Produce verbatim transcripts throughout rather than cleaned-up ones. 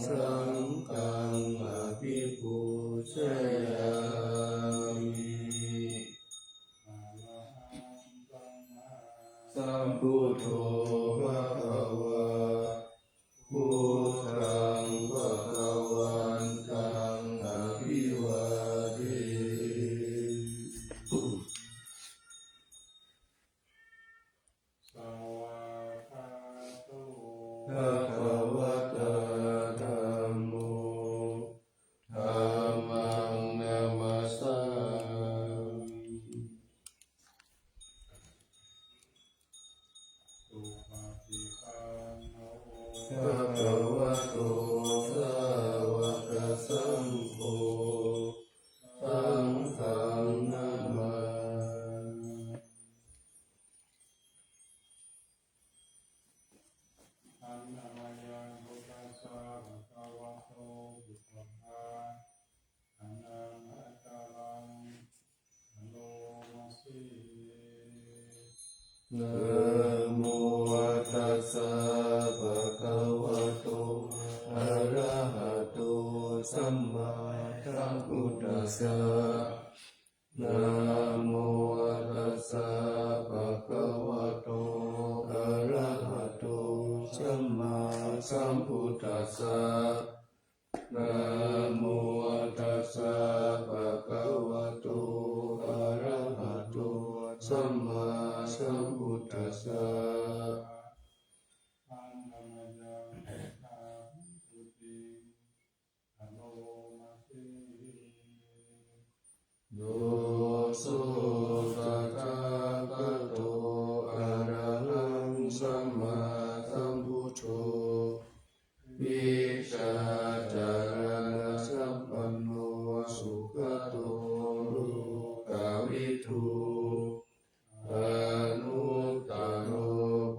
saṅghaṃ abhipūjayāmi. Sambuddho bhagavā, buddhaṃ bhagavantaṃ abhivādemi. Svākkhāto bhagavatā dhammo, dhammaṃ namassāmi. Supaṭipanno bhagavato sāvakasaṅgho, saṅghaṃ namāmi. Handa mayaṃ buddhassa bhagavato pubbabhāganāmantaṃ karoma se. Namo tassa bhagavato arahato sammāsambuddhassa. Namo tassa bhagavato arahato sammāsambuddhassa. Namo tassa bhagavato arahato sammāsambuddhassa. Handa mayaṃ buddhaṃ visuddhijutimiddhibakābhigabheho. Yo so tathāgato arahaṃ sammāsambuddho, vijjācaraṇasampanno sugato lokavidū, anuttaro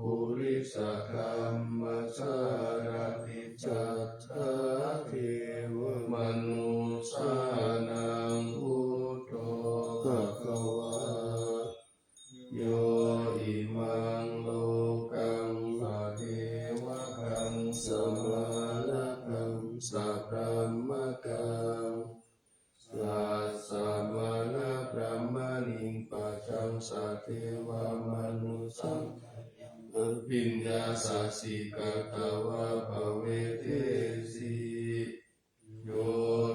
purisadammasārathi satthā devamanussānaṃ buddho bhagavā. Yo imaṃ lokaṃ sadevakaṃ samārakaṃ sabrahmakaṃ sassamaṇabrāhmaṇiṃ pajaṃ sadevamanussapānaṃ abhiññāya sacchikatvā pavedesi. Yo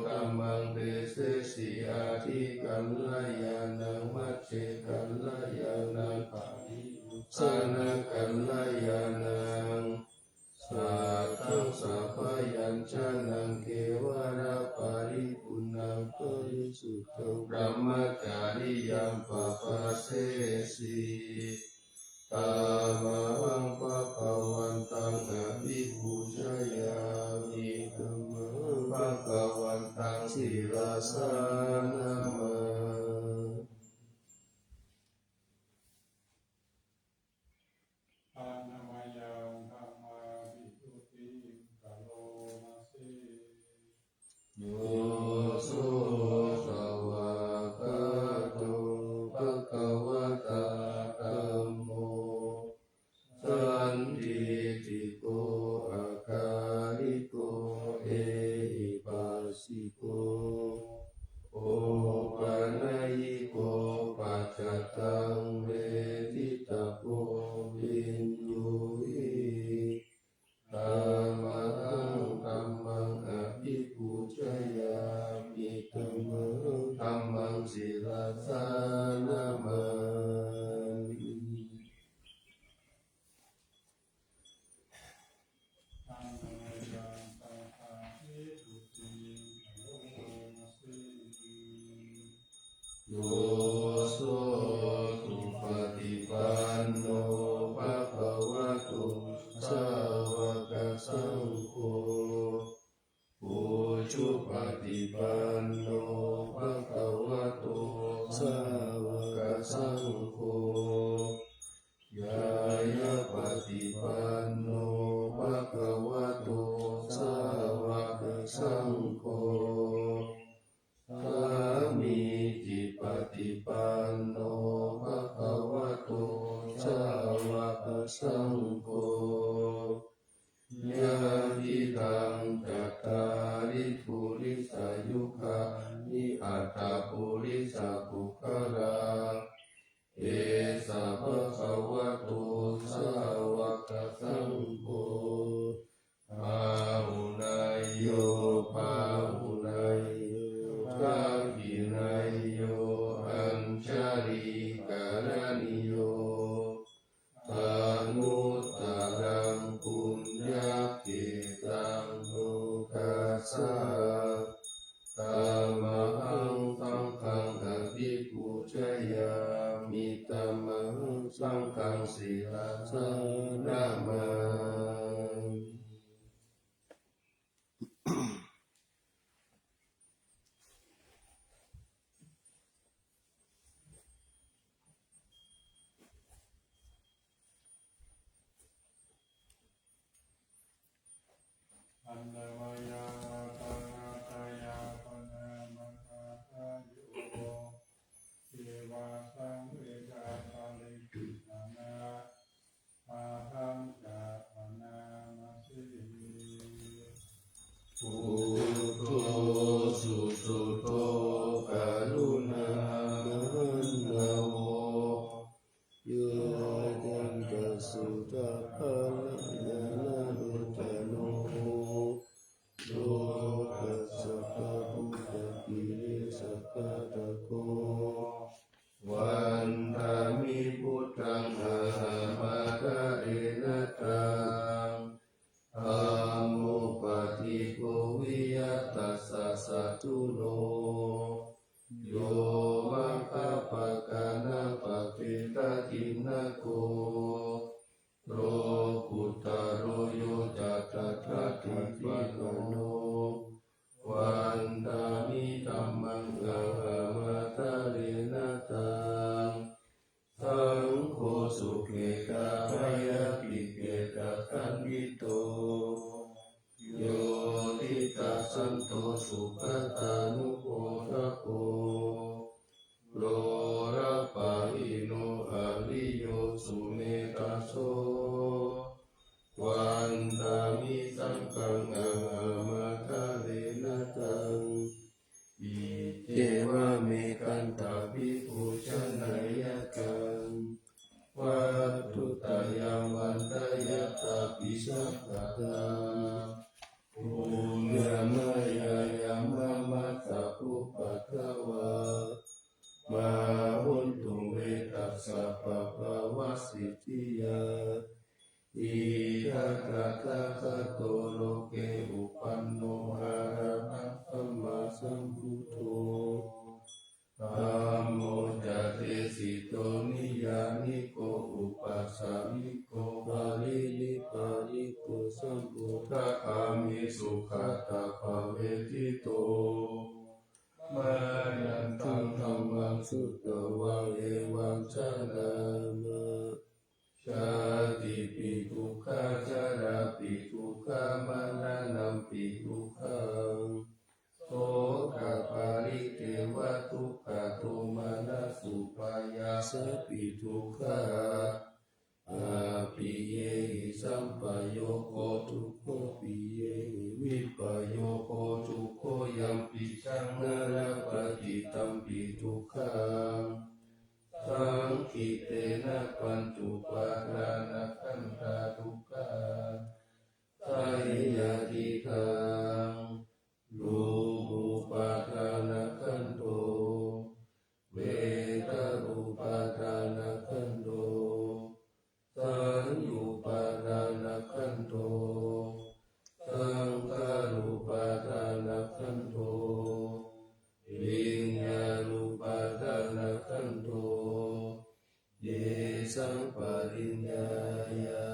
dhammaṃ desesi ādikalyāṇaṃ majjhekalyāṇaṃ parivāsakalyāṇaṃ satthaṃ sabyañjanaṃ kevalaparipuṇṇaṃ parisuddhaṃ brahmacariyaṃ pavassesi. Tamahaṃ bhagavantaṃ abhipūjayāmi. Tamahaṃ bhagavantaṃ sirasā namāmi. Handa mayaṃ dhammavisuddhiṃ karoma se. Yo so svākkhāto bhagavatā dhammo, sandiṭṭhiko akāliko ehipassiko opanayiko paccattaṃ veditabbo viññūhi. Tamahaṃ dhammaṃ abhipūjayāmi. Tamahaṃ dhammaṃ sirasā namāmi. Handa mayaṃ saṅghaṃ visuddhiṃ karoma se. Yo so supaṭipanno bhagavato sāvakasaṅgho, ujupaṭipanno bhagavato sāvakasaṅgho, ñāyapaṭipanno bhagavato sāvakasaṅgho, sāmīcipaṭipanno bhagavato sāvakasaṅgho, yadidaṃ Cattāri purisayugāni aṭṭha purisapuggalā, esa bhagavato sāvakasaṅgho, āhuneyyo pāhuneyyo dakkhiṇeyyo añjalikaraṇīyo, anuttaraṃ puññakkhettaṃ lokassā. Tamahaṃ saṅghaṃ abhipūjayāmi, tamahaṃ saṅghaṃ sirasā namāmi. Annamāya mā dānapānā mā sādhāyo, devā saṃvedha parikilāna, āhañca bhaṇāma se. Buddho susuddho karuṇāmahaṇṇavo, yoga-ākāsaṭṭhākāro ñāṇakottaro, lokassa pāpūjagirigajagghaṭṭhako, vandāmi buddhaṃ ahaṃ ādarena taṃ. Dhammo paṭikkho viya tassa satthuno, yo maggapākaṃ paṭicca tiṇṇako, lokuttaro yo ca tathāgatipatthano, vandāmi dhammaṃ ahaṃ ādarena taṃ. Saṅgho sukhetabayāpiketakhantito, yo diṭṭhasanto sugatānubhāgako, lokapālino ariyo sumettā so, vandāmi saṅghaṃ ahaṃ ādarena taṃ. Iccevamekantabhipūjaneyyaṃ, vatthuttayaṃ vandeyyatāpi saṅghatā. Puññaṃ mayā yaṃ mamattha bhubbhatvā, mā hontu me tassa pāpavasītiyā. Idha tathāgato loke uppanno arahaṃ sammāsambuddho, dhammo ca desito niyyāniko upajjhāyiko paranipāniko sambodhagamhi sugatābhāvanibhāsito. Mayantaṃ dhammaṃ sutvā evaṃ janāma, jātipi dukkhā jarāpi dukkhā maraṇampi dukkhaṃ, sokaparidevadukkhadomanassupāyāsāpi dukkhā, appiyehi sampayogo dukkho, piyehi vippayogo dukkho, yampicchaṃ na labhati tampi dukkhaṃ, saṅkhittena pañcupādānakkhandhā dukkhā. Seyyathīdaṃ: rūpūpādānakkhandho, vedanūpādānakkhandho, saññāupādānakkhandho, saṅkhārūpādānakkhandho, viññāṇūpādānakkhandho. Tesaṃ pariññāya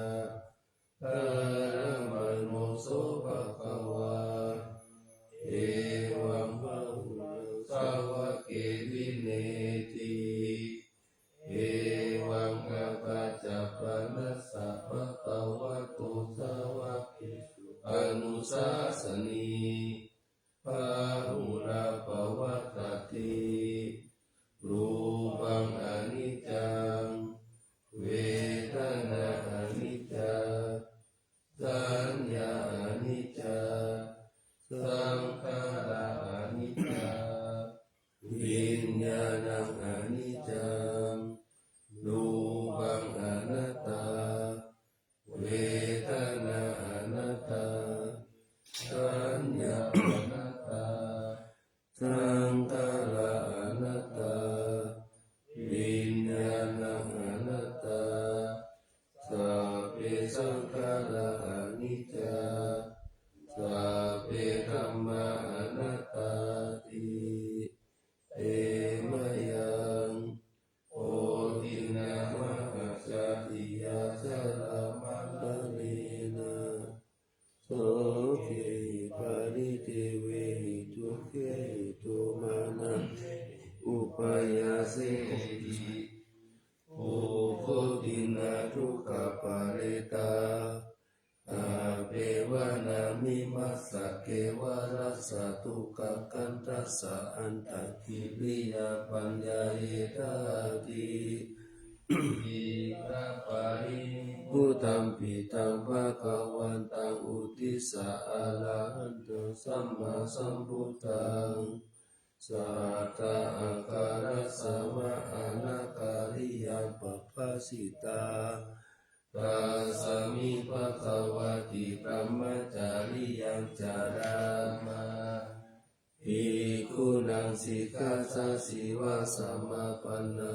dharamāno so bhagavā, evaṃ bahulaṃ sāvake vineti. Evaṃ ācāppaṃ sa bhagavato sāvakesu anusāsanī, bahulā pavattati. Rūpaṃ aniccaṃ, vedanā aniccā, saññā aniccā, Saṅkhārā aniccā, viññāṇaṃ aniccaṃ, rūpaṃ anattā, vedanā anattā, saññā anattā, saṅkhārā anattā, viññāṇaṃ anattā, sabbe saṅkhārā aniccā, sabbe dhammā anattāti. Te mayaṃ bodhinā mahāsatiyā jalamaṇḍalena, sokehi paridevehi dukkhehi domanassehi upāyāsehi, dukkho dīnadukkhaparittā, appeva nāme massake varassa dukkhakandhassa antakiriyā paññāyedhāti. Idamparinibbutaṃ petāṃ bhagavantaṃ uddissa arahantaṃ sammāsambuddhaṃ, satthākārassa va anākāriyaṃ pabbajitā. Tasmiṃ bhagavati brahmacariyam carāma, bhikkhūnaṃ sikkhāsīlassa samāpannā,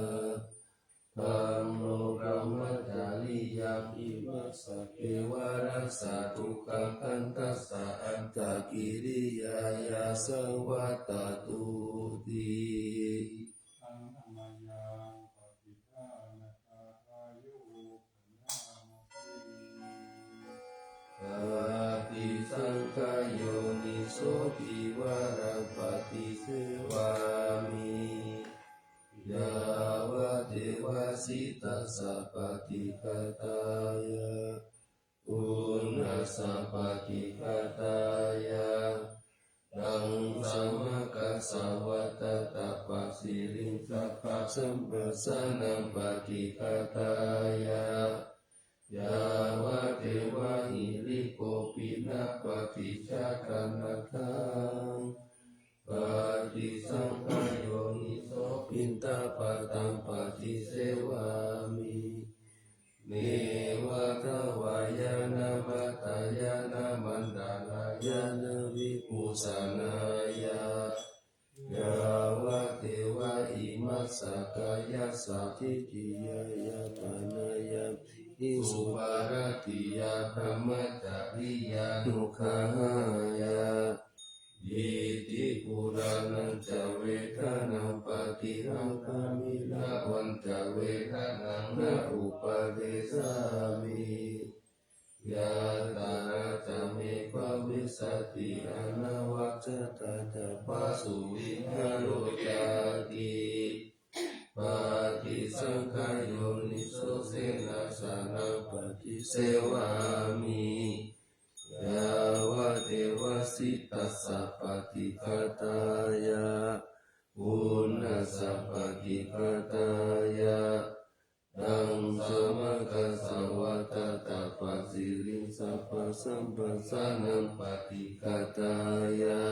taṃ no brahmacariyaṃ imaṃ sake varassa dukkhakandhassa antakiriyāya saṃvattatu ti. Aṇṇamayaṃ paṭiggaṇhakāyo paṭisaṅkhā yoniso dvāraṃ paṭisevāmi, yāvadeva sītassa paṭighātāya, uṇhassa paṭighātāya, taṃ samaggassa vata tapassiriṃ sabbasambasānaṃ paṭighātāya, yāvadeva hirikopinapaṭicchādanatthaṃ paṭisaṅkhā yoniso piṇḍapātaṃ paṭisevāmi, neva davāya na madāya na maṇḍanāya na vibhūsanāya, yāvadeva imassa kāyassa ṭhitiyā yāpanāya vihiṃsuparatiyā brahmacariyānuggahāya, iti purāṇañca vedanaṃ paṭihaṅkhāmi navañca vedanaṃ na uppādessāmi, yātrā ca me bhavissati anavajjatā ca phāsuvihāro cāti. Paṭisaṅkhā yoniso senāsanaṃ paṭisevāmi, yāvadeva sītassa paṭighātāya, uṇhassa paṭighātāya, taṃ samaggassa vata tapassiriṃ sabbasambasānaṃ paṭighātāya,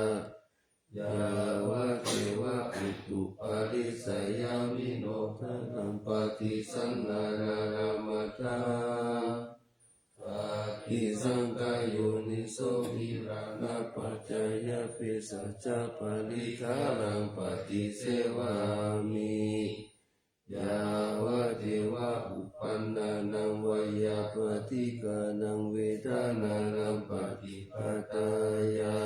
yāvadeva utuparissayavinodanaṃ paṭisallānārāmatthaṃ. Paṭisaṅkhā yoniso gilānapaccayabhesajjaparikkhāraṃ paṭisevāmi, yāvadeva uppannānaṃ veyyābādhikānaṃ vedanānaṃ paṭighātāya,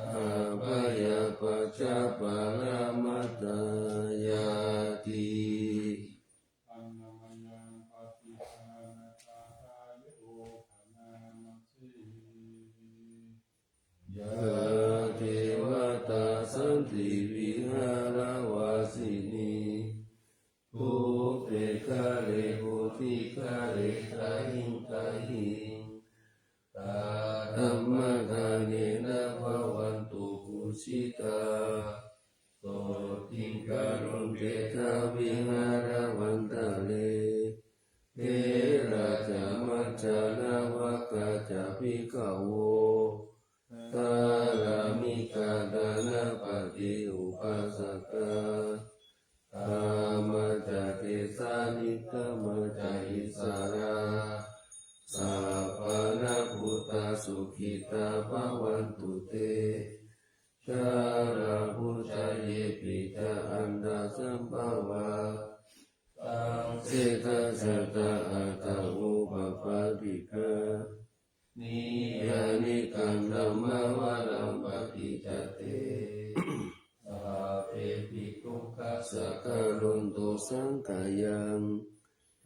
abyāpajjhaparamatāyāti. Aṇṇamayaṃ paṭiggaṇhakāyo paṇāma se. Yā devatā santi vihāravāsinī, pubbe ghare bodhighare tahiṃ tahiṃ, tā dhammadānena bhavantu pūjitā, sotthiṃ karontedha vihāravantare. Therā ca majjhā navakā ca bhikkhavo, sā Jalābujā yepi ca aṇḍasambhavā, taṃ seṭṭhajaṭa aṭṭhavopapātikā, niyyānikaṃ dhammavaraṃ paṭicca te, sabbepi dukkhassa karontu saṅkhayaṃ.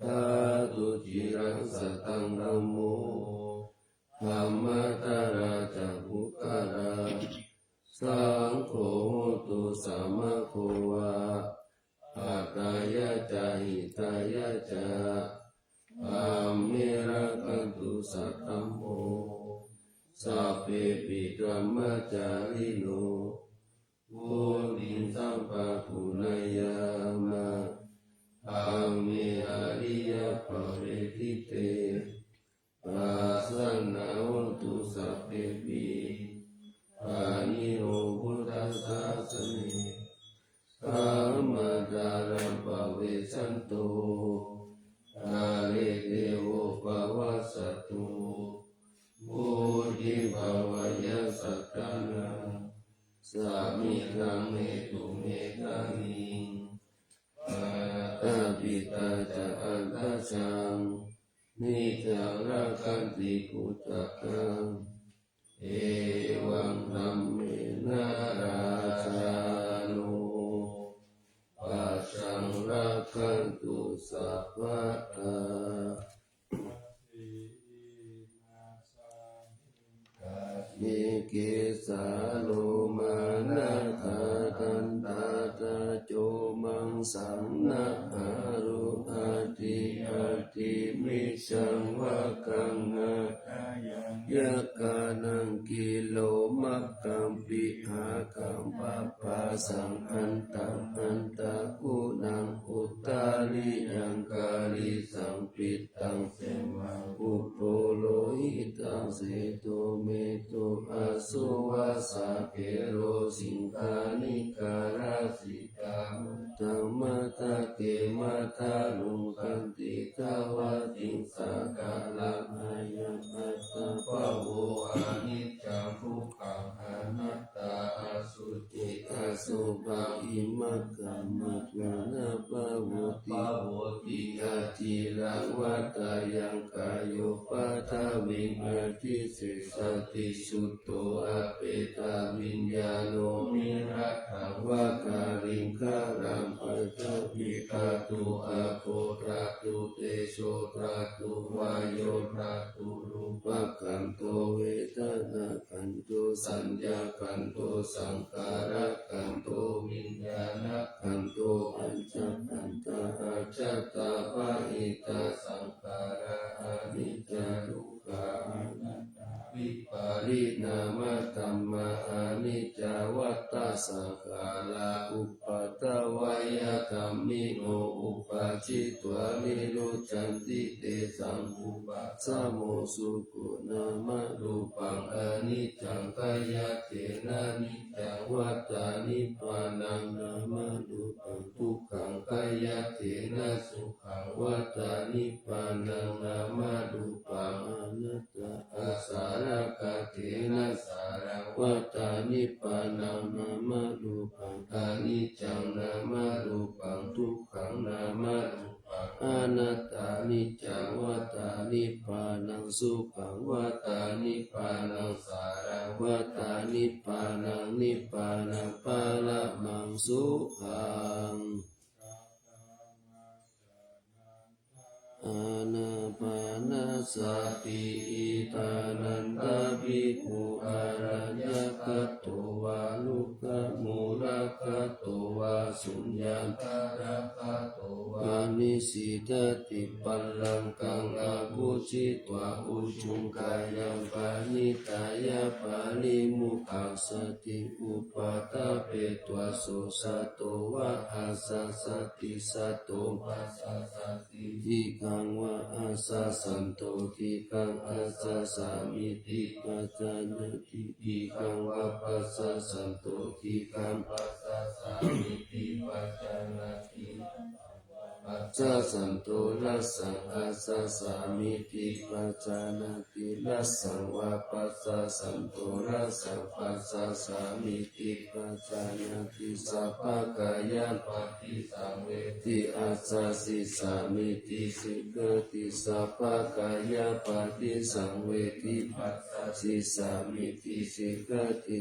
Ṭhātu ciraṃ sataṃ dhammo, dhammaddharā ca puggalā, saṅgho hotu samaggo va, atthāya ca hitāya ca. Amhe rakkhatu saddhammo, sabbepi dhammacārino, vuḍḍhiṃ sampāpuṇeyyāma, amhe ariyappavedite. Pasannā hontu sabbepi, pāṇino buddhasāsane, sammā dhāraṃ pavecchanto, kāle devo pavassatu. Vuḍḍhibhāvāya sattānaṃ, samiddhaṃ netu medaniṃ, mātā pitā ca atrajaṃ, niccaṃ rakkhanti puttakaṃ, evaṃ dhammena rājāno, pajaṃ rakkhantu sabbadā. Ye kesā lomā nakhā dantā taco maṃsaṃ nahārū aṭṭhī aṭṭhimiñjaṃ vakkaṃ hadayaṃ yakkhānaṃ kilomakhaṃ pihakaṃ papphāsaṃ antaṃ antaguṇaṃ udariyaṃ karīsaṃ pittaṃ semmaṃ ubho lohitaṃ sedo medo assu vassa kheḷo siṅghāṇikā lasikāra uddhamadhake madhaluṅganti tavattiṃsakaraṃ ayaṃ attabhāvo aniccaṃ dukkhaṃ anattā asuci asubhaṃ imaṃ kammaṃ na pavoti pavoti aciraṃ vata yaṃ kāyo paṭhaviṃ adhisessati chuddho apetaviññāṇo niratthaṃ va kaliṅgaraṃ paṭhavī dhātu āpo dhātu tejo dhātu vāyo dhātu rūpakkhandho vedanākkhandho saññākkhandho saṅkhārakkhandho viññāṇakkhandho pañcakkhandhā ajjhattā bahiddhā saṅkhārā aniccā dukkhā anattā vipariṇāmadhammā aniccā vata saṅkhārā uppādavayadhammino uppajjitvā nirujjhanti tesaṃ vūpasamo sukho nāmarūpaṃ aniccaṃ khayattena niccaṃ vata nibbānaṃ nāmarūpaṃ dukkhaṃ khayattena sukhaṃ vata nibbānaṃ nāmarūpaṃ anattā asarakkhatena saraṃ vata nibbānaṃ nāmarūpaṃ aniccaṃ nāmarūpaṃ dukkhaṃ nāmarūpaṃ anattā niccaṃ vata nibbānaṃ sukhaṃ vata nibbānaṃ saraṃ vata nibbānaṃ nibbānaṃ paramaṃ sukhaṃ. Ānāpānasati. Idha nanda bhikkhu araññagato vā rukkhamūlagato vā suññatāragato vā nisīdati pallaṅkaṃ abhujitvā ujuṃ kāyaṃ paṇidhāya paṭimokkhāya satiṃ upaṭṭhapetvā so sato vā asasati sato vā sasati dīghaṃ vā asasanto dīghaṃ asasāmīti pajānāti dīghaṃ vā pasasāsanto dīghaṃ pasasāmīti pajānāti Passassanto rassaṃ assāsāmīti pajānāti, rassaṃ vā passassanto rassaṃ passāsāmīti pajānāti, sabbakāyapaṭisaṃvedī assāsissāmīti sikkhati, sabbakāyapaṭisaṃvedī passāsissāmīti sikkhati,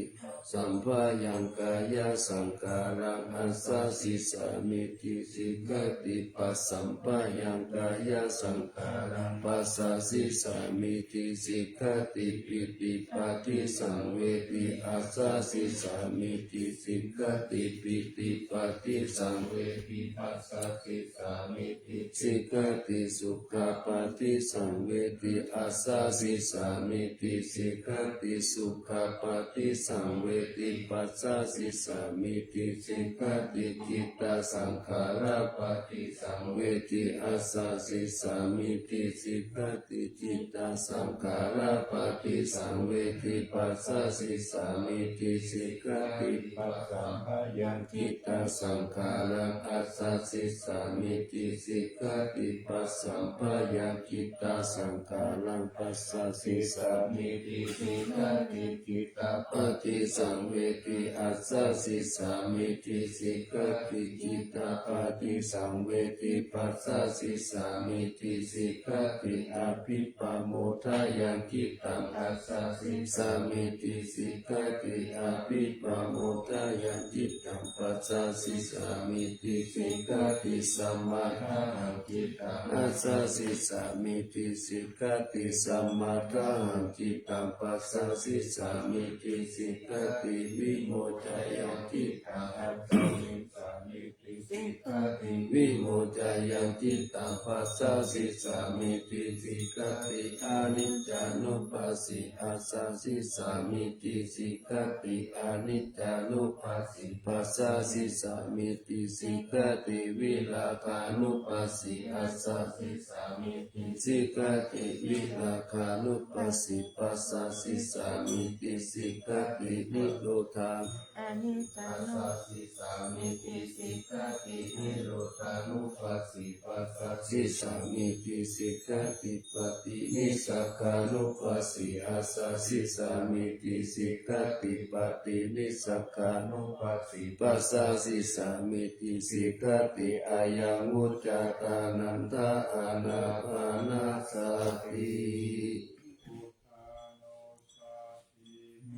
sabbāhaṃ kāyasaṅkhāraṃ assāsissāmīti sikkhati, passabbāhaṃ kāyasaṅkhāraṃ passāsissāmīti sikkhati, pītipaṭisaṃvedī assāsissāmīti sikkhati, pītipaṭisaṃvedī passāsissāmīti sikkhati, sukhapaṭisaṃvedī assāsissāmīti sikkhati, sukhapaṭisaṃvedī passāsissāmīti sikkhati, cittasaṅkhārapaṭisaṃvedī assāsissāmīti sikkhati, cittasaṅkhārapaṭisaṃvedī passāsissāmīti sikkhati, passabbāhaṃ cittasaṅkhāraṃ assāsissāmīti sikkhati, passabbāhaṃ cittasaṅkhāraṃ passāsissāmīti sikkhati, cittapaṭisaṃvedī assāsissāmīti sikkhati, cittapaṭisaṃvedī passāsissāmīti sikkhati, abhippamodayaṃ cittaṃ assāsissāmīti sikkhati, abhippamodayaṃ cittaṃ passāsissāmīti sikkhati, samādāhaṃ cittaṃ assāsissāmīti sikkhati, samādāhaṃ cittaṃ passāsissāmīti sikkhati, vimoccāhaṃ cittaṃ assāsissāmīti sikkhati, vimoccāhaṃ cittaṃ passāsissāmīti sikkhati, aniccānupassī assāsissāmīti sikkhati, aniccānupassī passāsissāmīti sikkhati, virāgānupassī assāsissāmīti sikkhati, virāgānupassī passāsissāmīti sikkhati, nirodhā assāsissāmīti sikkhati, nirodhānupassī passāsissāmīti sikkhati, paṭinissagānupassī assāsissāmīti sikkhati, paṭinissagānupassī passāsissāmīti sikkhati, ayaṃ vuccatā nanda ānapānasati.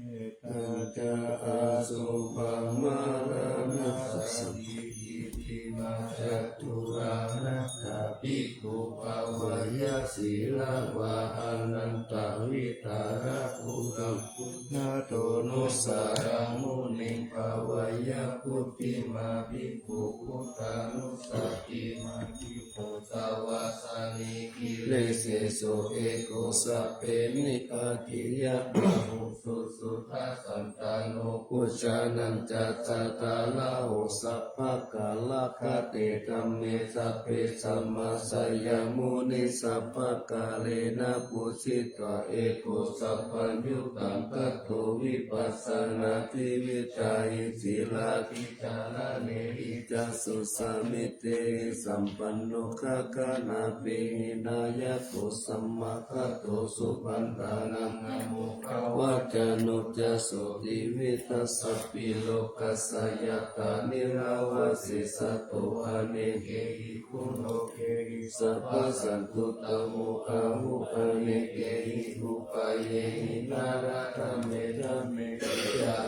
Mettā ca āsubhaṃ maraṇasati, iddhībhimañcaturānatha bhikkhu bhāveyya, sīlavā ānandavidhārā, puraṃ buddhādonusāraṃ muniṃ bhāveyya. Phuṭṭhimā bhikkhu buddhānussattimāgīto, savāsanī giriseso eko, sabbe nivāgīyamāhu suddhasandāno. Pujjhānañca jātarāho, sabbakāragate dhamme, sabbe samāsayamuni, sabbakārena pūjitvā eko, sabbaññutaṃ katvā vipassanā, dvividhāhi sīlādhi cāraṇehi, cakkhusamitehi sampanno, gaganapehi nāyako, samāgato supaṇṇānaṃ, āmokavacano ca so, tividhasapi lokassa ñātā, nirāva sesato anekehi guṇokehi, sabbasantuttamo āhu, anekehi upayehi, nālādhammedhamme ca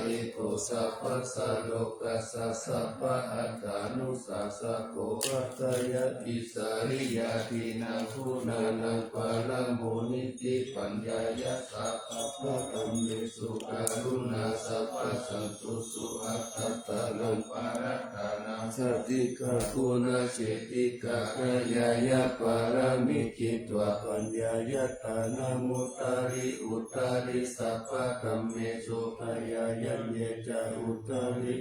eko, sabbasā lokassa sabbaattānusa sako, paṭṭhāya isariyā, dīnaṃ guṇānaṃ paramo nitti, paññāya sabbadhammesu, karuṇā sabbasattusu, attānaṃ parittānaṃ, sacchikaguṇacetikā, ñāyāya pāramī citvā, paññāya dānamuttari uttari, sabbadhammesu payayaṃ ye ca, uttari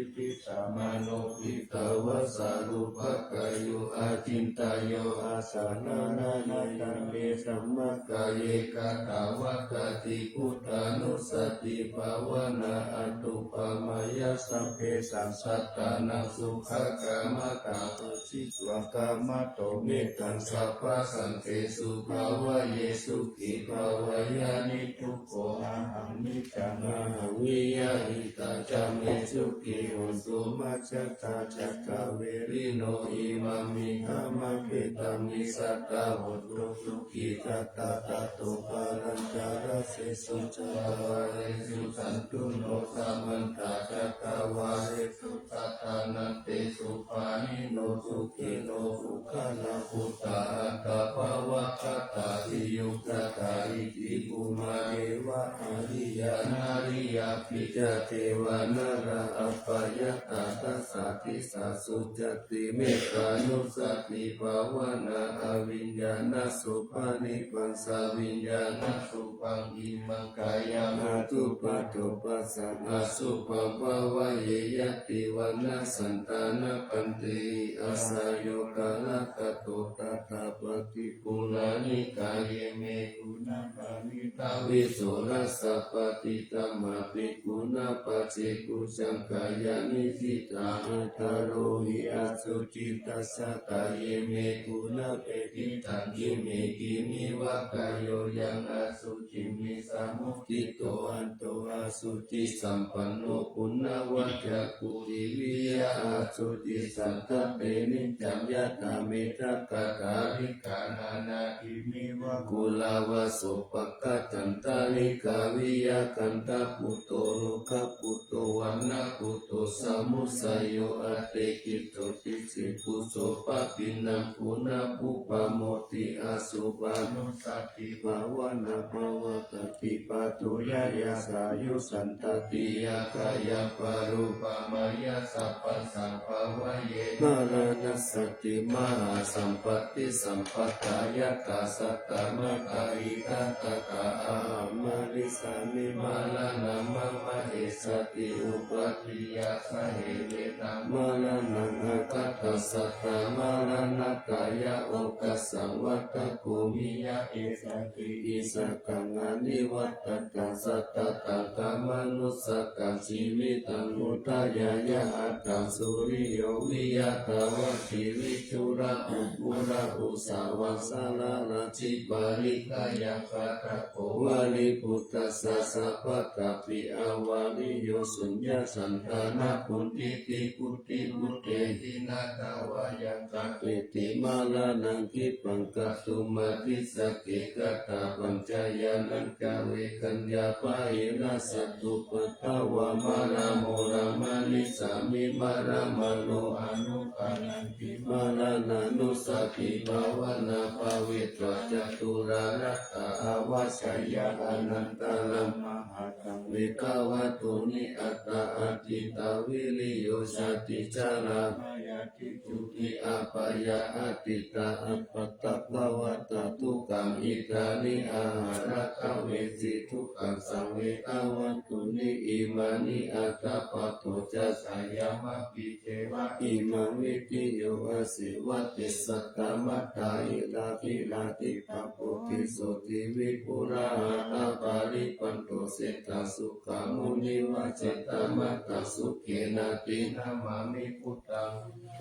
samāno piṭṭhāvasā, rūpakāyo acintayyo, asaṇhānaññāya me dhammakāye, katā va tāti buddhānussatibhāvanā, atthupamayā sabbesaṃ sattānaṃ, sukhā Kamata pasisvā kamato mettaṃ sabbasantesu bhāvaye sukhī bhāvaye niddukho ahammitaṃ ahaṃ viya hitā ca me sukhī hontu majjhattā ca kāverino imamhi dhammapetaṃ nisatā hontu sukhitattā tato palañca dasesu cakkavāḷesu santu no samantā cakkavāḷesu attānantesu pāṇino sukhino puggalā bhūtā attabhāvagatā siyuggatā iti bhummā devā ariyā nariyā pi ca devā nalā apayattā dasā disā sucati mettānussati bhāvanā abhiññānasubhāni passa viññānasubhaṃ imaṃ kāyaṃ adupaddopassaṃ asubhaṃ bhāvaye yadivaṇṇaṃ santānappantehi asayokālattato tathāpatti purāṇikā ye me guṇā pāṇita visorasā patiṭṭhāmāpi guṇapāse bhujaṅgāya nisitā aṭṭhārohi asucitā jātā ye me guṇā peti taṃ kimi kimi va kāyo yaṃ asuciṃ visamuttito anto asucisampanno puṇṇavajja puriviya asucisantape niccaṃ yathā mettaggāthā likkhānanā kimi va kulavā sopāga cantalikkā viyakkhaṇḍa putto rogaputto vaṇṇaputto samuccayo attekkhiso dissippuso pabhinaṃ guṇapubba moti asubhanussati bhāvanā pavattati pātuyā yasayuṃ santatiyā khayā parūpamāya sabbasaṃ bhāvaye maraṇassati mahāsampatti sampatā yattha satta mattā idha tattha ahaṃ marissāmi maraṇaṃ mama essati uppattiyā sahe venaṃ maraṇaṃ aggatassattā maraṇatthāya okāsaṃ vatthakomi ya essati issakaṃ anivattantaṃ sattataṃ khamānussakaṃ jīvitaṃ udayāya aṭṭhaṃsu riyo viya thavasī viṭū ra u pura u sa va sa ra ra ji pa ri ka ya pa tha ko va ri pu ta sa sa pa tha pi a va ri yo suññā santānaputthi ti pu ti pu te hi na tha va ya ka pe ti maraṇaṃ khippaṃ kātuṃ adhisake katapañca yānañca vegaññā pahīnā satupaddavā mara mo ra marissāmi mara ma ro anupayanti maraṇānussati bhāvanā bhāvetvā caturārattha avajjeyya anantaram mahataṃ vegavatthuni aṭṭha atītā viriyo jāti jarā byādhi juti apāyā atītā appatta bhava ta dukkham idāni aharakkha vesi dukkhaṃ saṃ vegavatthuni imāni aṭṭha patto ca sayamapi ceva imaṃ viṭhiyo aseva te satta mattā hiragirā dibbā bodhisotthi vipulā ha ta parippanto seṭṭha sukhamunim ajjhatta mattā sukhena te namāmi buddhaṃ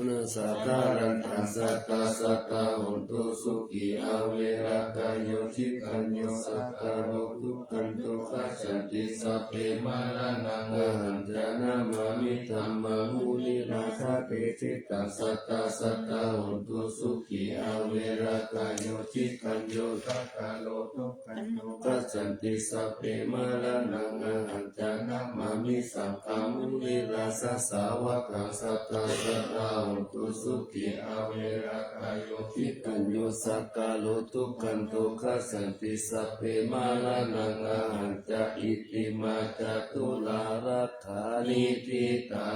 na saddharantaṃ sattā sattā hontu sukhī averā kāyo jitañño sakalo dukkhanto gacchanti sabbe maraṇaṃ ahañca namāmi dhammaṃ munirājā desitaṃ sattā sattā hontu sukhī averā kāyo jitañño sakalo dukkhanto gacchanti sabbe maraṇaṃ ahañca namāmi saṅghaṃ munirājasāvakaṃ sattā sattā hontu sukhī averā kāyo jitañño sakalo dukkhanto gacchanti sabbe maraṇaṃ ahañca iti mā caturārakkhanītitā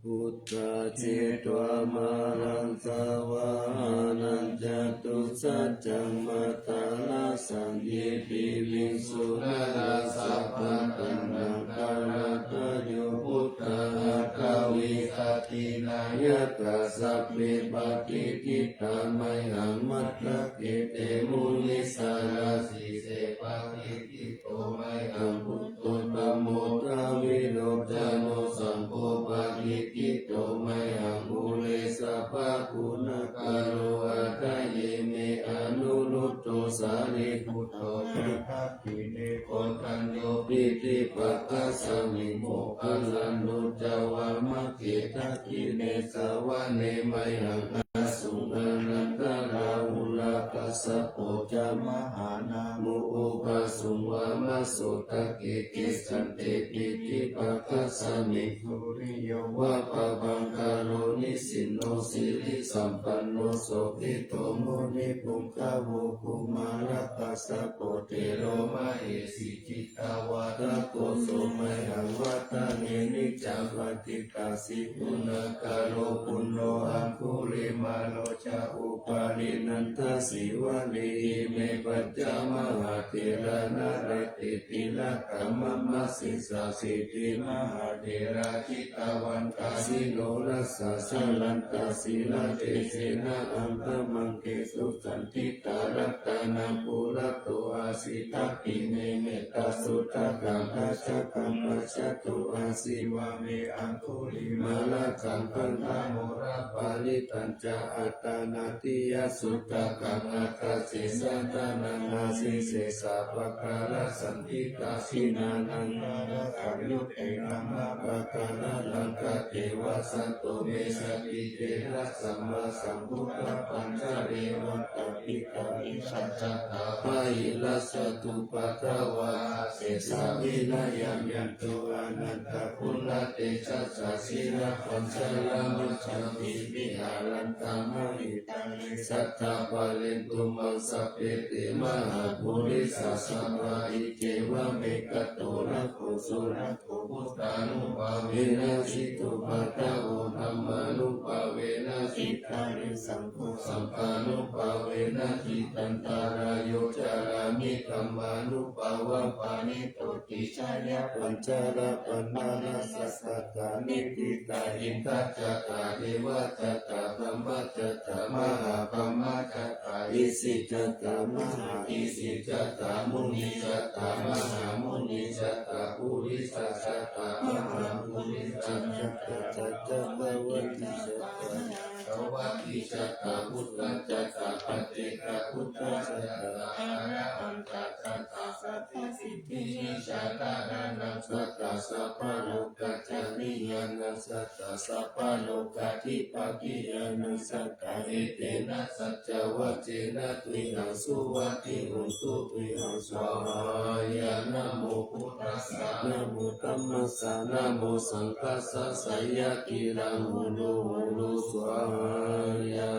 buddhā jetvā māraṃ savāhanaṃ catusaccāmataraṃ saṅghe piviṃsu narāsabhā. Taṇhaṅkarādayo buddhā aṭṭhavīsati nāyakā sabbe patiṭṭhitā mayhaṃ matthake te munissarā. Sīse patiṭṭhito mayhaṃ buddho dhammo dvilocane Pañño pītipakkasmiṃ moggallāno ca vāmake, dakkhiṇe savane mayhaṃ ā suṃ ānandarāhulā, kassapo ca mahānāmo ubhāsuṃ vāmasotake. Kesante pītipakkasmiṃ suriyo va pabhaṅkaro, nisinno sirisampanno sobhito munipuṅgavo. Kumārakassapo thero mahesī cittavādako, so mayhaṃ vadane niccaṃ patiṭṭhāsi guṇākaro. Puṇṇo aṅgulimālo ca upālī nandasīvalī, ime pañca mahātherā nalāṭe tilakā mama. Sesāsīti mahātherā jitavantāsi norasā, jalantā sīlatejena aṅgamaṅgesu saṇṭhitā. Ratanaṃ purato āsi dakkhiṇe mettasuttakaṃ, dhajaggaṃ pacchato āsi vāme aṅgulimālakaṃ. Khandhamoraparittañ ca āṭānāṭiyasuttakaṃ, aṭṭhacedasahassaṃ āsi sesā pākārasaṇṭhitā. Jinānaṃ ṭhānasaṃyutte dhammapākāralaṅkate, vasato me sakiccena sammāsambuddhapañjare. Vātapittādisañjātā bāhirajjhattupaddavā, asesā vinayaṃ yantu anantaguṇatejasā. Jinapañjaramajjhamhi viharantaṃ mahītale, saddhammaparinibbusaṃ sabbe te mahāpurisāsabhā. Iccevamekato na kho surakkho, buddhānubhāvena jitupaddavo, dhammānubhāvena jitārisaṅgho, saṅghānubhāvena jitantarāyo, carāmi dhammānubhāvapaṇidho. Tisaṅkhāya pañcarattaṇānaṃ sāsakā niṭṭhitā, indā ca tā devā ca tā brahmā ca tā mahābrahmā ca tā isī ca tā mahāisī ca tā, munī ca tā mahāmunī ca tā, purisañca tā mahāpurisā ca tā, sakyamajjhattā ca tā mahāsakkavajjī ca tā, buddhā ca tā paccekabuddhā ca tā, arahantā ca tā sabbasiddhiyā ca, dānānañca tā sabbalokacāriyānañca tā, sabbalokādhipatiyānañca tā. Etena saccavajjena tiṇṇaṃ suvatthi hotu, tiṇṇaṃ svāhāya. Namo buddhassa, namo dhammassa, namo saṅghassa, jaya tiṇṇaṃ hotu, hotu svāhāya.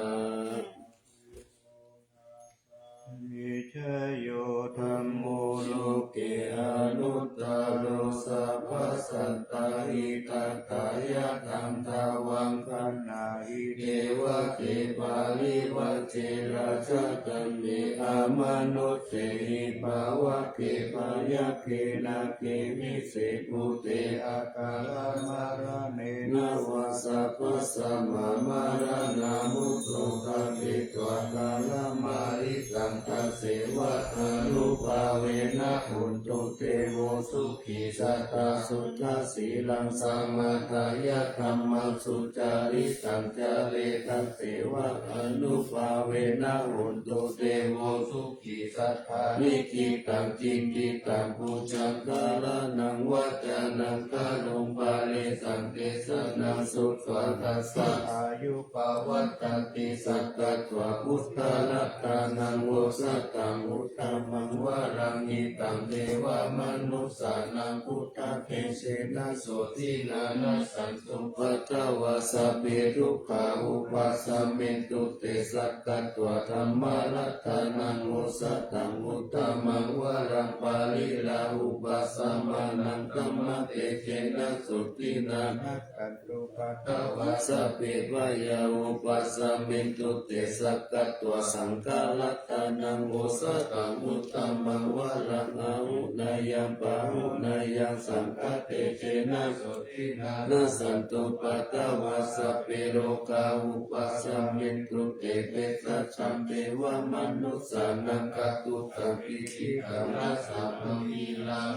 Vijayo dhammo loke anuttaro, sabbasattahitatthāya, taṃ dhammaṃ gaṇhāhi devate, parivaje rājadaṇḍe, amanussehi pāvake, byagghe nāge vise bhūte, akālamaraṇena vā sabbasmā maraṇā mutto ṭhapetvā, kālamāritaṃ tasseva ānubhāvena hontu devo sukhī sadā. Suddhasīlaṃ samādāya dhammaṃ sucaritaṃ care, tasseva ānubhāvena hontu devo sukhī sadā. Nikkhitaṃ cintitaṃ bhujaṅgānaṃ, vācanaṃ karuṃ paresaṃ desanaṃ sutvā, tassa āyu pavaḍḍhaṃ. Sakkatvā buddharatanaṃ osathaṃ uttamaṃ varaṃ, hitaṃ devamanussānaṃ buddhatejena sotthinā, nassantupaddavā sabbe dukkhā vūpasamentu te. Sakkatvā dhammaratanaṃ osathaṃ uttamaṃ varaṃ, pariḷāhūpasamanaṃ dhammatejena sotthinā, nassantupaddavā sabbe bhayā vūpasamentu te. Sakkatvā saṅgharatanaṃ osathaṃ uttamaṃ varaṃ, āhuneyyaṃ pāhuneyyaṃ saṅghatejena sotthinā, nassantupaddavā sabbe rogā vūpasamentu te. Bhejavajjānaṃ devamanussānaṃ, katutaṃ piṭikaṃ rassaṃ anīlaṃ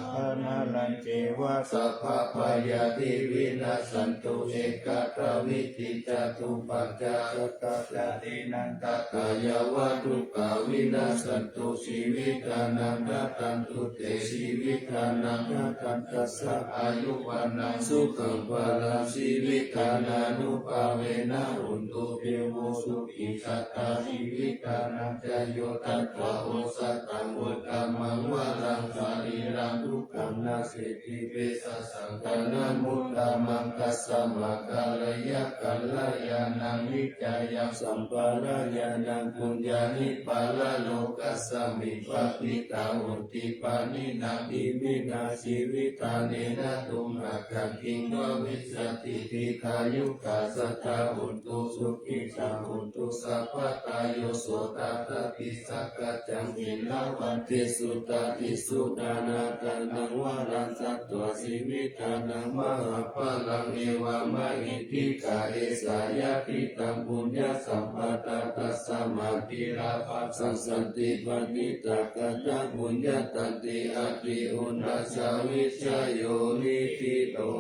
Yaṅjeva sabbabhayādi vinassantu, ekadā vītī ca dubbhajjā, sotthā ca tinaṃ tathāyāva dukkhā vinassantu, jīvitānaṃ dadantu te jīvitanaṃ dadantassā, āyu vaṇṇaṃ sukhaṃ balaṃ, jīvitadānubhāvena hontu devo sukhī satthā, jīvitadañca yo tattva osathaṃ uttamaṃ varaṃ, sarīraṃ dukkhaṃ naseti pesasaṃ, ṭhānamuttamaṃ. Tasmā kālāya kalyāṇaṃ niccāya sampādāya, yaṃ puññāni paralokasmiṃ, papita honti pāṇinā, iminā jīvitane na tumhākaṃ, kiṃ bhavissati dīghāyukā. Sadā hontu sukhitā hontu sabbadā, yo so tathāpi sakkaccaṃ sīlavantesu, dādinā suṇātha taṃ varaṃ, datvā jīvitadaṃ mahapphalaṃ, evamāhi dīghā esā yadidaṃ puññasampadā, tasmā tirabhajjaṃ santi paṇḍitakāyaṃ, puññattanti ādiyunnā ca vijayo niṭṭhito.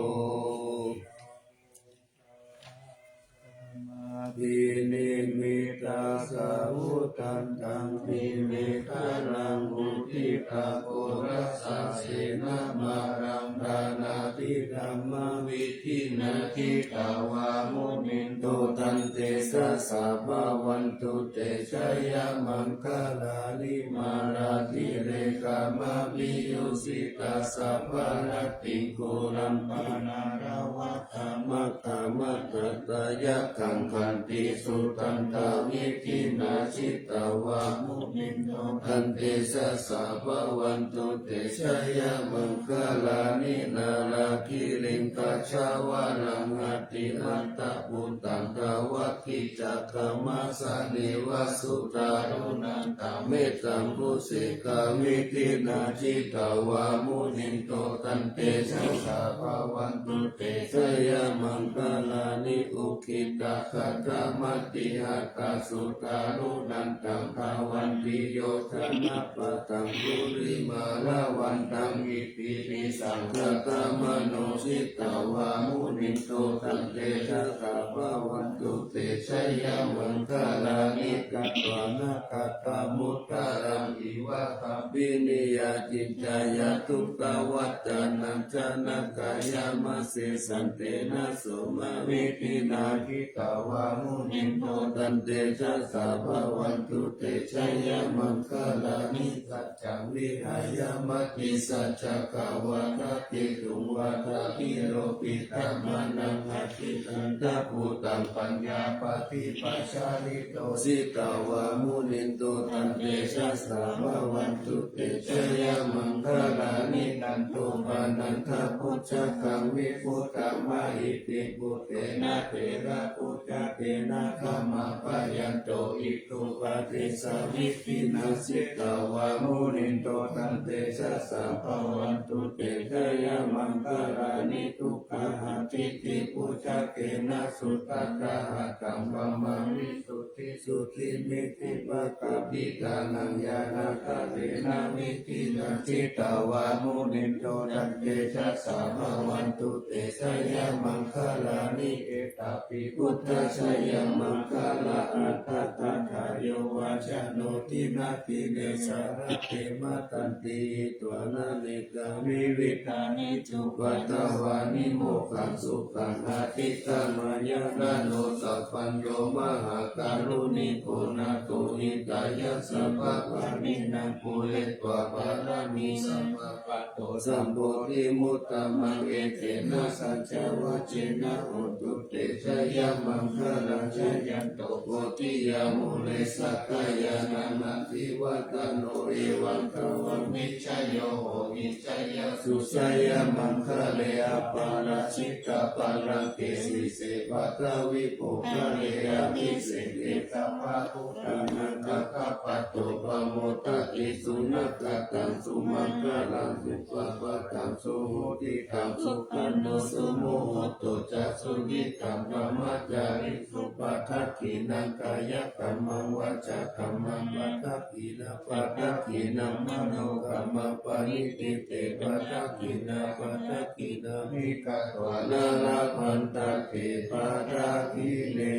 Abhinimmitasāvudhantaṃ, girimekhalaṃ uditaghorasasenamāraṃ, dānādidhammavidhinā jitavā munindo, tantejasā bhavatu te jayamaṅgalāni. Mārātirekamabhiyujjhitasabbarattiṃ, ghorampanāḷavakamakkhamatha tthayakkhaṃ, khantīsudantavidhinā jitavā munindo, tantejasā bhavatu te jayamaṅgalāni. Nāḷāgiriṃ gajavaraṃ atimattabhūtaṃ, dāvaggicakkamasanīva sudāruṇantaṃ, mettambusekavidhinā jitavā munindo, tantejasā bhavatu te jayamaṅgalāni. Ukkhittakhaggamatihatthasudāruṇantaṃ, dhāvantiyojanapathaṅgulimālavantaṃ, iddhībhisaṅkhatamano jitavā munindo, tantejasā bhavatu te jayamaṅgalāni. Katvāna kaṭṭhamudaraṃ iva gabbhinīyā, ciñcāya duṭṭhavacanaṃ janakāyamajjhe, santena somavidhinā jitavā munindo, tantejasā bhavatu te jayamaṅgalāni. Saccaṃ vihāya matisaccakavādaketuṃ, vādābhiropitamanaṃ atiandhabhūtaṃ, paññāpadīpajalito jitavā munindo, tantejasā bhavatu te jayamaṅgalāni. Nandopanandabhujagaṃ vibudhaṃ mahiddhiṃ, puttena therabhujagena damāpayanto, iddhūpadesavidhinā jitavā munindo, tantejasā bhavatu te jayamaṅgalāni. Duggāhadiṭṭhibhujagena sudaṭṭhahatthaṃ, brahmaṃ visuddhijutimiddhibakābhidhānaṃ, ñāṇāgadena vidhinā jitavā munindo, tantejasā bhavatu te jayamaṅgalāni. Etāpi buddhajayamaṅgalaaṭṭhagāthā, yo vācano dinadine sarate matandī, hitvānanekavividhāni cupaddavāni, mokkhaṃ sukhaṃ adhigameyya naro sapañño. Mahākāruṇiko nātho, hitāya sabbapāṇinaṃ, pūretvā pāramī sabbā, patto sambodhimuttamaṃ, etena saccavajjena, hotu te jayamaṅgalaṃ. Jayanto bodhiyā mūle, sakyānaṃ nandivaḍḍhano, evaṃ tvaṃ vijayo hohi, jayassu jayamaṅgale. Aparājitapallaṅke, sīse paṭhavipokkhare, abhiseke sabbabuddhānaṃ, aggappatto pamodati. Sunakkhattaṃ sumaṅgalaṃ, supabhātaṃ suhuṭṭhitaṃ, sukhaṇo sumuhutto ca, suyiṭṭhaṃ brahmacārisu. Padakkhiṇaṃ kāyakammaṃ, vācākammaṃ padakkhiṇaṃ, padakkhiṇaṃ manokammaṃ, paṇidhī te padakkhiṇā, padakkhiṇāni katvāna labhantatthe padakkhiṇe.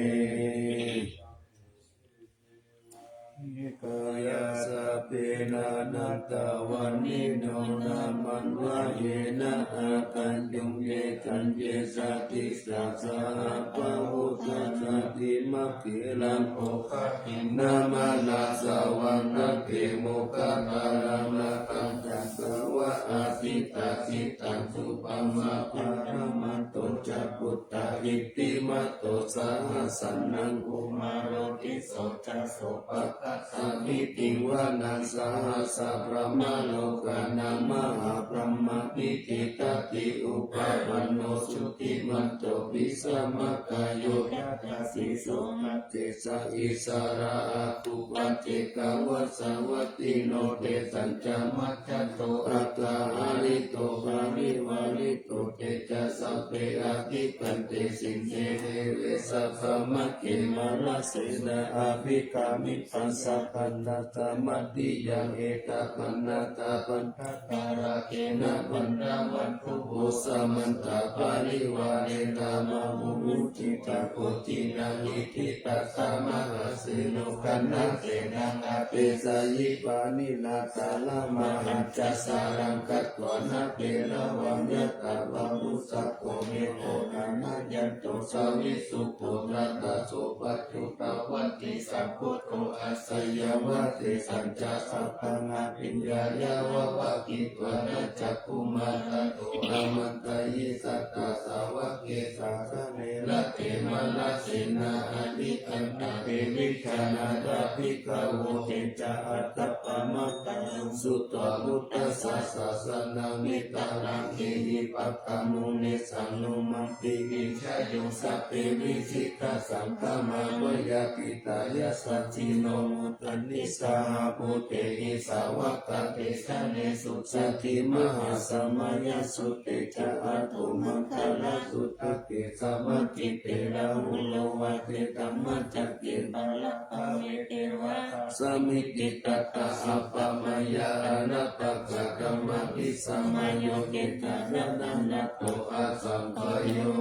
Kāyā sabbe nānattavaṇṇino nāmanvayena āgañchuṃ ye caññe sadisā saha bahudā sāti. Maggilābho gabbhinā mānasavādaketuṃ moggallānakkhajjatava asitātitaṃ subrahmā paramatto ca puttā iddhimato saha sanaṅkumāro tisso ca sopāga samiddhiṃ vanaṃ sahassabrahmalokānaṃ mahābrahmābhitiṭṭhati. Upapanno jutimanto bhismākāyo yasassi so mahe sā issarā āgū paccekavasavattino tesañca majjhato atthaṃ hārito parivārito te ca sabbe abhikkante sinde deve sabrahmake mārasenā abhikkāmi. Passa kaṇhassa mandiyaṃ etapaṇṇātabhaṇḍa tarākena bandhamatthu vo samantā parivāretā mā vo muñcittha koci naṃ. Iti tattha mahāseno kaṇhasenaṃ apesayi pāṇinā talamāhacca saraṃ katvāna bheravaṃ yathā pāvussako megho thanayanto savijjuko tadā so paccudāvatti sambuddho āsayaṃvase sañcālakaṃ abhiññāya vavakkhitvāna cakkhumā tato āmantayi satthā sāvake sāsane rate mārasenā abhikkantā te vijānātha bhikkhavo. Te ca ātappamakaruṃ sutvā buddhassa sāsanaṃ vītarāgehi pakkāmuṃ nesaṃ lomampi iñjayuṃ. Sabbe vijitasaṅgāmā bhayātītā yasassino modanti saha bhūtehi sāvakā te janesuṃ. Sandhimahāsamayā sutteja āguṃ maṅgalasuttake samaṅgite rāhulā vācedhammacakke bhaddabhave devā samitiṃ tattha appamāya anappakā dhammaṃ visamayo cetāraṇato asaṅkhayo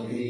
hi.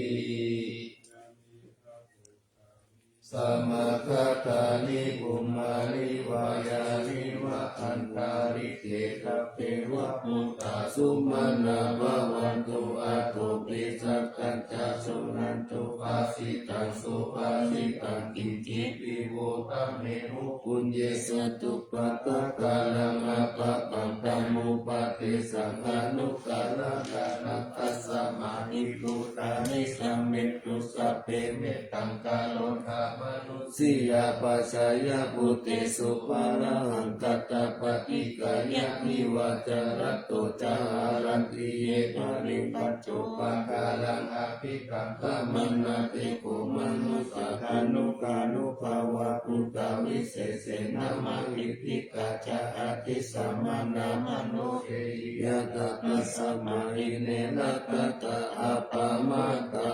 Samāgatāni bhummāni vā yāni va antalikkhe sabbeva bhūtā sumanā bhavantu athopi sakkacca suṇantu bhāsitaṃ subhāsitaṃ kiñcipi vo dhāmehu puññe satupakāraṃ appakantaṃ upadesaṃ anukāraṃ kaṇhaṃ tasmā hi bhūtā nisāmethu sabbe mettaṃ karotha manusiyā pajāya bhūtesu pāṇahaṃ tattha paṭikkaññāmi vācārato ca haranti ye baliṃ pañcupākāraṃ abhikkantā maṇḍe kho manussā anukārūpā vā bhūtā visesena mahiddhikā ca atītamaddhamānantarāyā yattha tasmā hi nerakkhattā appamattā.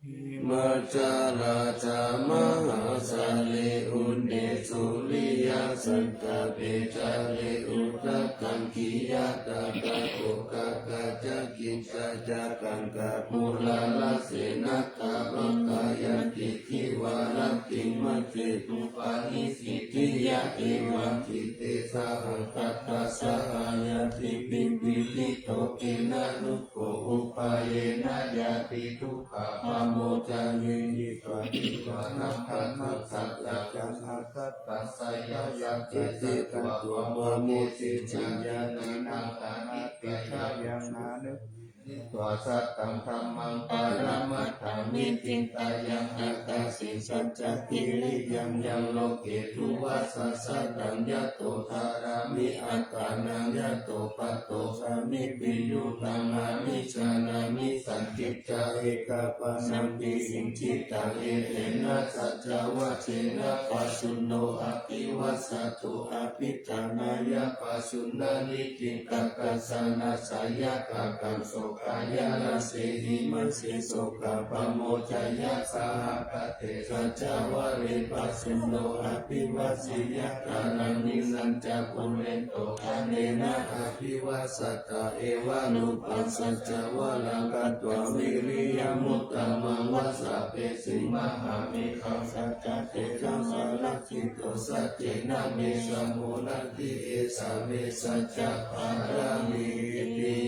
Himaccalā ca mahāsālī uṇhisūriyasallāpe ca le udakaṅkhiyā tadā kho kāgā ca kiñca ca kaṅkhā purāna senā kāpakā yanti cīvaratthiṃ majjhe pubbahi siddhiyā evaṃ citte sahagatassa āyatibhi pīḷito khemarogo upāyena yāpi dukkhā pamodaye. Hitvā cīvaraṃ paṇḍitasaccaṃ āgatasāya saddhiṃ katvā pāmodaye ñātimittā sāvakasaṅghā itihidayaṃ āmantayi. Hitvā sataṃ dhammaṃ paramatthaṃ nikkhittayaṃ ākāse saccakiriyaṃ yaṃ loke duvassa sataṃ yato dārāmi attānaṃ yato patto sāmīpi yutaṃ āmi janāmi santi ca ekapaṇṇampi kiñcittaṃ etena saccavajjena pajjunno abhivajjato abhiṭhānāya pajjuṇṇāni diṭṭhaṅgaccha nāsayakāgaṃ sokāya rāsehi majjhe sokapamodaya sahagatā saccavajje pajjunno abhivajjeyya kālaṃ ca pūrentu, ādarena abhivāsatha, evarūpaṃ saccavajjantā, vanaṃ katvāna viriyamuttamaṃ, vasabbesi mahābhikkhāmuṃ, saccavajjena bhikkhusaṅghañca, saccena me sammo natthi, esā me saccapāramīti.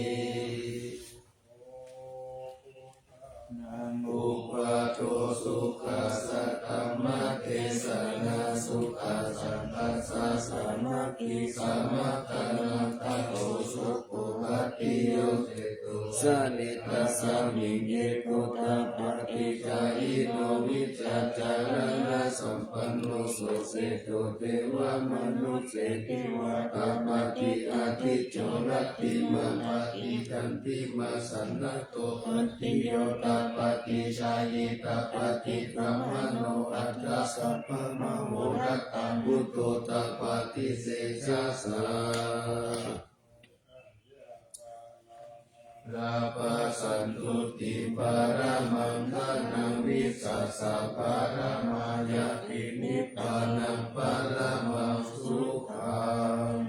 Nānubhādo sukhā saddhammadesanā, sukhā saṅghassa sāmaggī, samaggānaṃ tato sukho, bhāgiyuṃ cetu, sallī tasmiṃ ye buddhā, paṭicchāyino vijjācaraṇasampanno, so cetu devamanusse ceva, appaṭivattiyo rattimānā, tiṭṭhanti maṃ sannaddho, bhāgiyuṃ taṃ paṭicchāyī, taṃ paṭikkamanto, atha sabbamahorattaṃ, buddho taṃ paṭisesajja. Lābhasantuṭṭhi paramaṃ dhanaṃ, vissāsaparamā ñāti, nibbānaṃ paramaṃ sukhaṃ.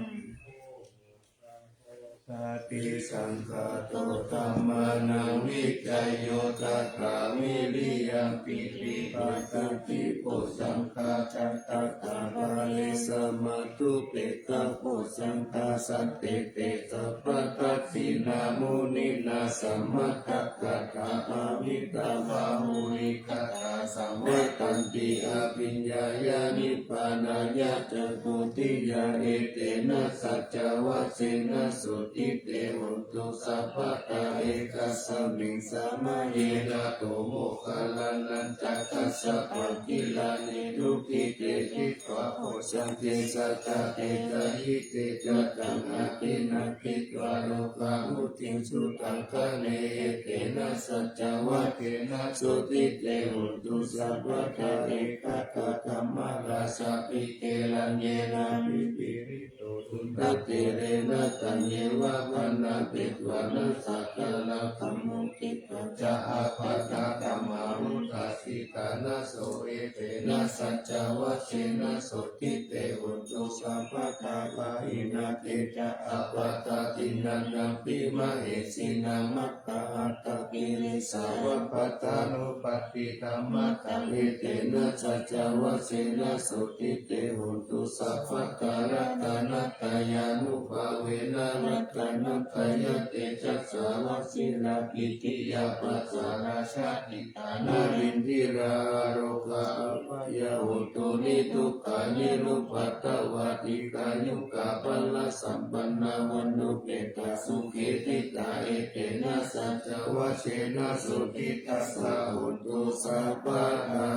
Sati saṅkhāto dhammānaṃ vicayo tathā, viriyampīti passaddhi bojjhaṅgā ca tathāpare, samādhupekkhabojjhaṅgā sattete sabbadassinā, muninā sammadakkhātā bhāvitā bahulīkatā, saṃvattanti abhiññāya nibbānāya ca bodhiyā, etena saccavajjena sotthi te hotu sabbadā. Ekasmiṃ samaye nātho moggallānañca kassapaṃ gilāne dukkhite disvā bojjhaṅge, satta desayi te ca taṃ abhinanditvā rogā mucciṃsu taṅkhaṇe, etena saccavajjena sotthi te hotu sabbadā. Ekadā dhammarājāpi gelaññenābhipīḷi to, cundattherena taññeva bhaṇāpetvāna sādaraṃ, dhammo cittañca ābādhā tamhā vuṭṭhāsi ṭhānaso, etena saccavajjena sotthi te hotu sabbadā. Pahīnā te ca ābādhā tiṇṇannampi mahesinaṃ, maggāhatakilesā va pattānuppattidhammataṃ, etena saccavajjena sotthi te hotu sabbadā. Ratanattayānubhāvena ratanattayatejasā, vajirakkhittiyā pasārā jāti ṭhānā, indirā ārogā abyāpajjhā hotha nidukkhā nirupaddavā, dīghāyukā balasampannā vaṇṇuppetā sukhī ṭhitā, etena saccavajjena sotthi tassa hotu sabbadā.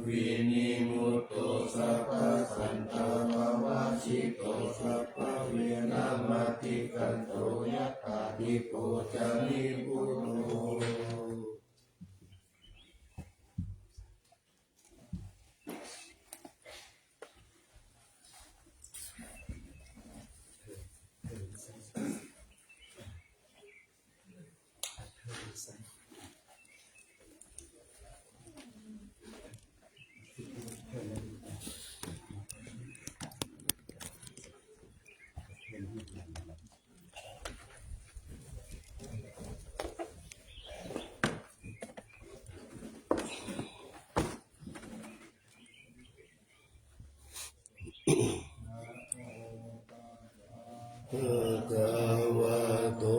Vinimutto sabbasantāpavajjito, sabbaveramatikkanto, yathā dīpo ca nibbutho. Bhagavato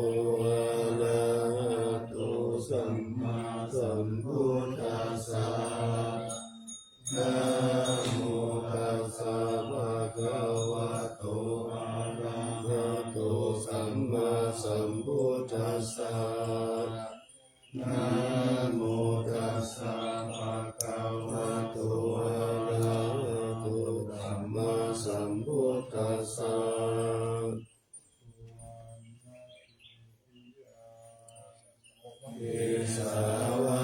arahato sammāsambuddhassa. Namo tassa bhagavato arahato sammāsambuddhassa. Namo tassa bhagavato arahato sammāsambuddhassa. Kesavā